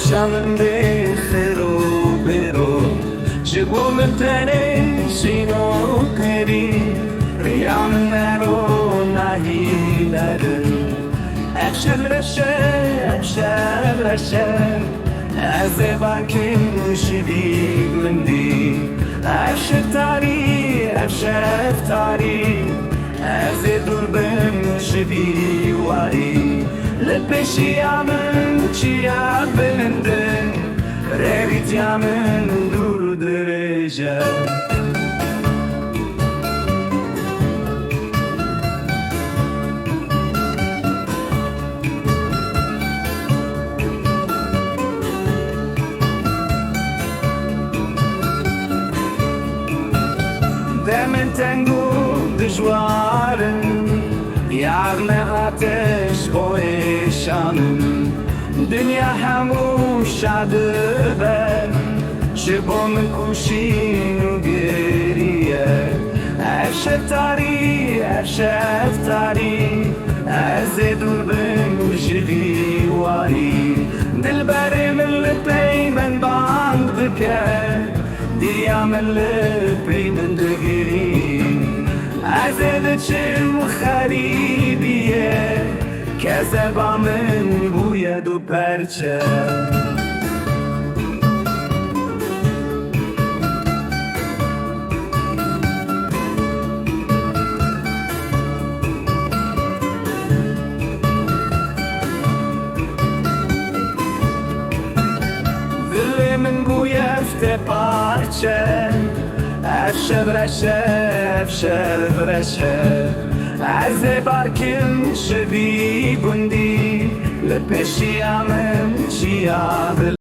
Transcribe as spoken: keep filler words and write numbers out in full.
Şa min bê xêr û bêro, ji bo min tenê şîn û pêrî. Riya min ero nahî nerin. Ev şev reş e, ev şev reş e. Ez ê bakim ji vî gundî. Ev şev tarî, ev şev tarî. Ez ê dûr bim ji vî warî. Li pêşiya min çiya bilind in. Rêwîtiya min dûr dirêj e. Demên teng û dijwar in, yar nehate ji bo êşan in. Dinya hemû şa dibe, ji bo min kuşîn û giriye. Ev şev tarî, ev şev tarî, ez ê dûr bim ji vî warî. Dilberê min li pey min bang dike, diriya min li pey min digirî. Ez ê diçim xerîbiyê, kezeba min bûye du perçe. Dilê min bûye ev tê parçe. Ev şev reş e, ev şev reş e. Ez ê barkim ji vî gundî. Li pêşiya min çiya bil